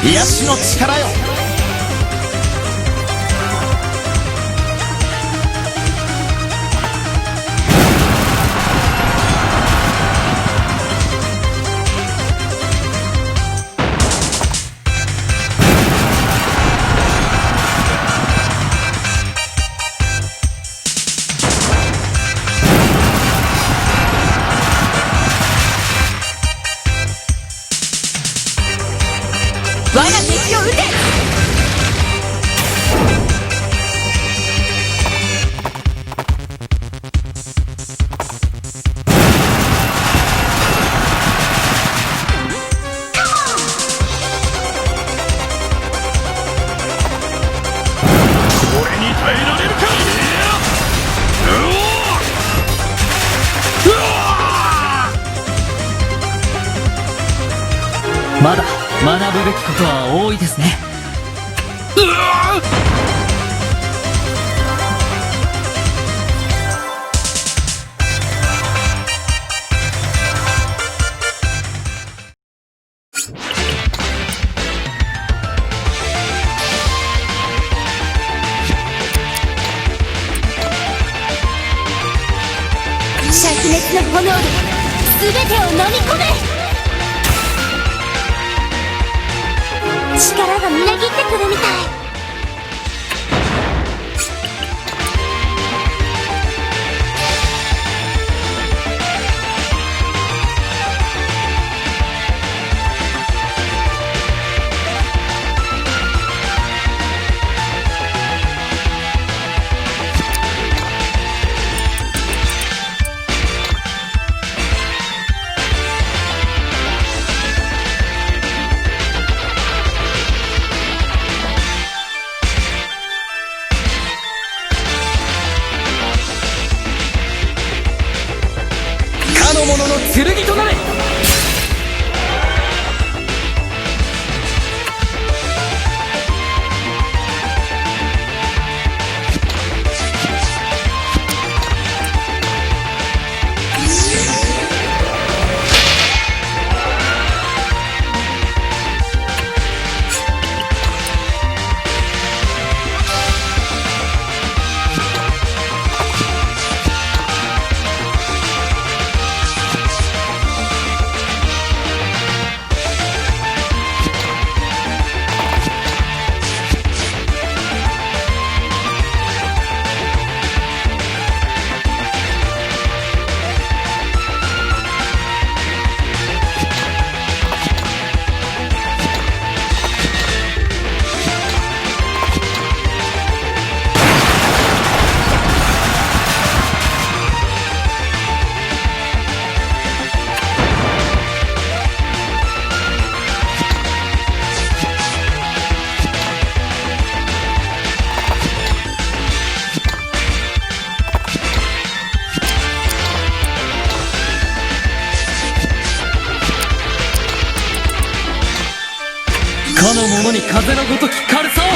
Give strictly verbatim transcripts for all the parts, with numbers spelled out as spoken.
癒しの力よ。我が敵を討て！これに耐えられるか！うわ！うわ！まだ学ぶべきことは多いですね。うわ！灼熱の炎で全てを飲み込め！力がみなぎってくるみたい。かの者の剣となれ！かの者に風のごとき軽さを！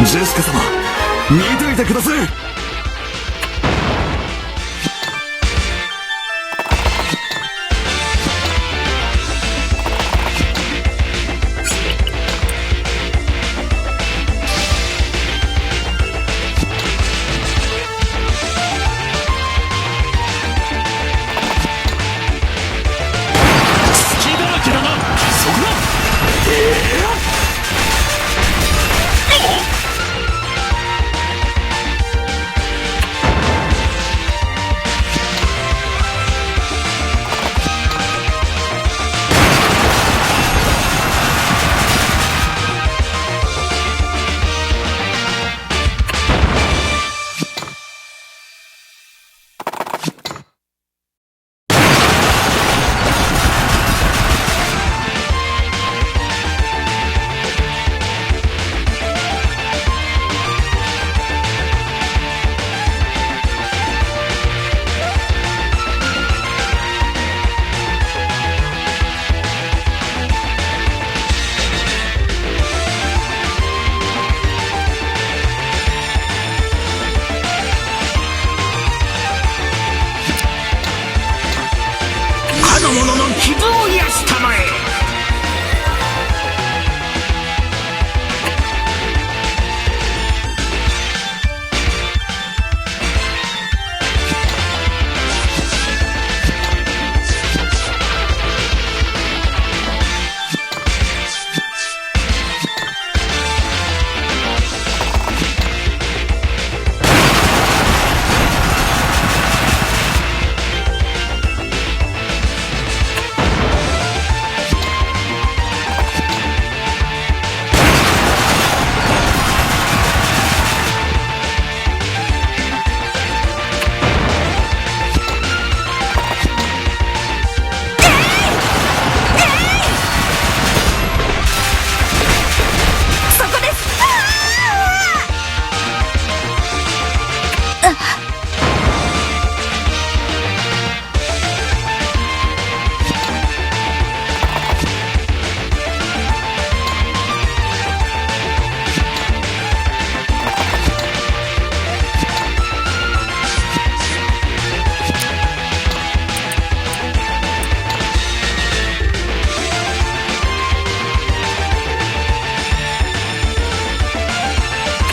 ジェシカ様、見ていてください。者の傷を癒したまえ。そこです。あー！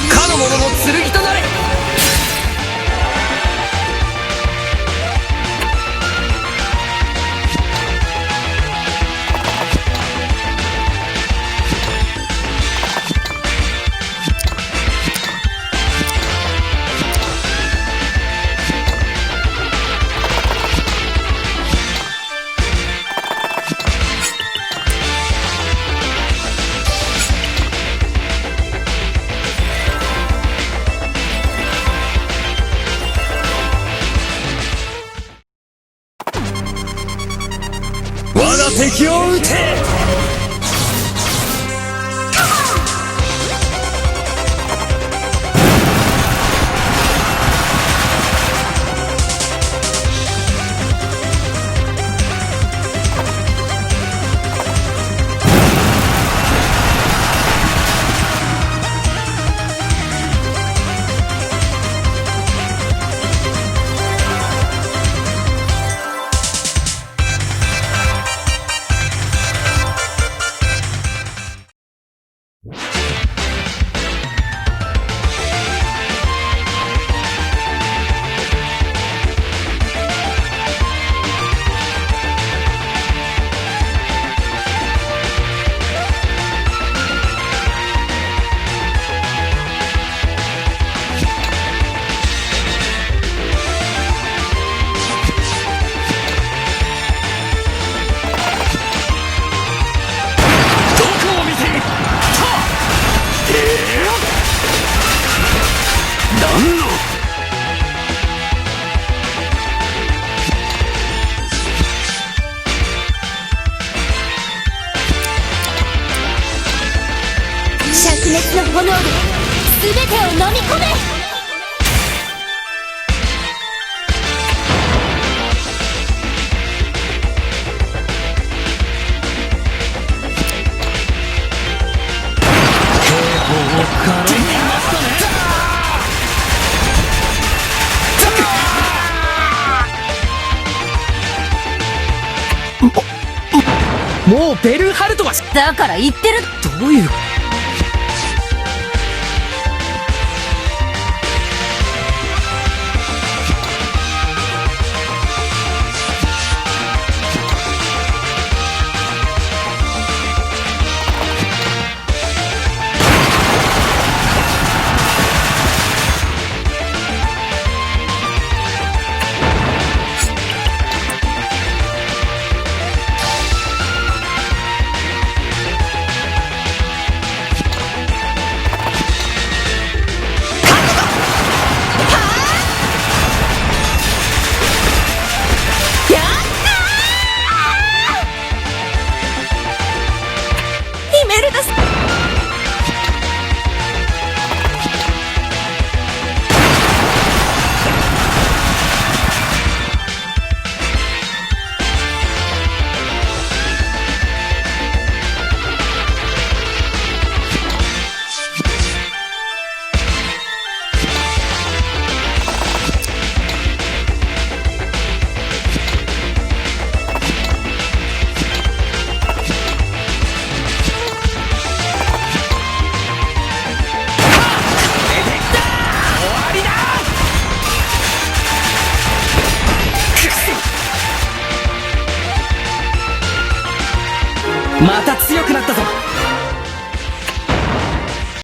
かの者の剣となれ。我が敵を討て！どこを見ている！はっ！ええ！なんの！灼熱の炎で全てを飲み込め！もうベルハルトは、だから言ってる。どういう。また強くなったぞ。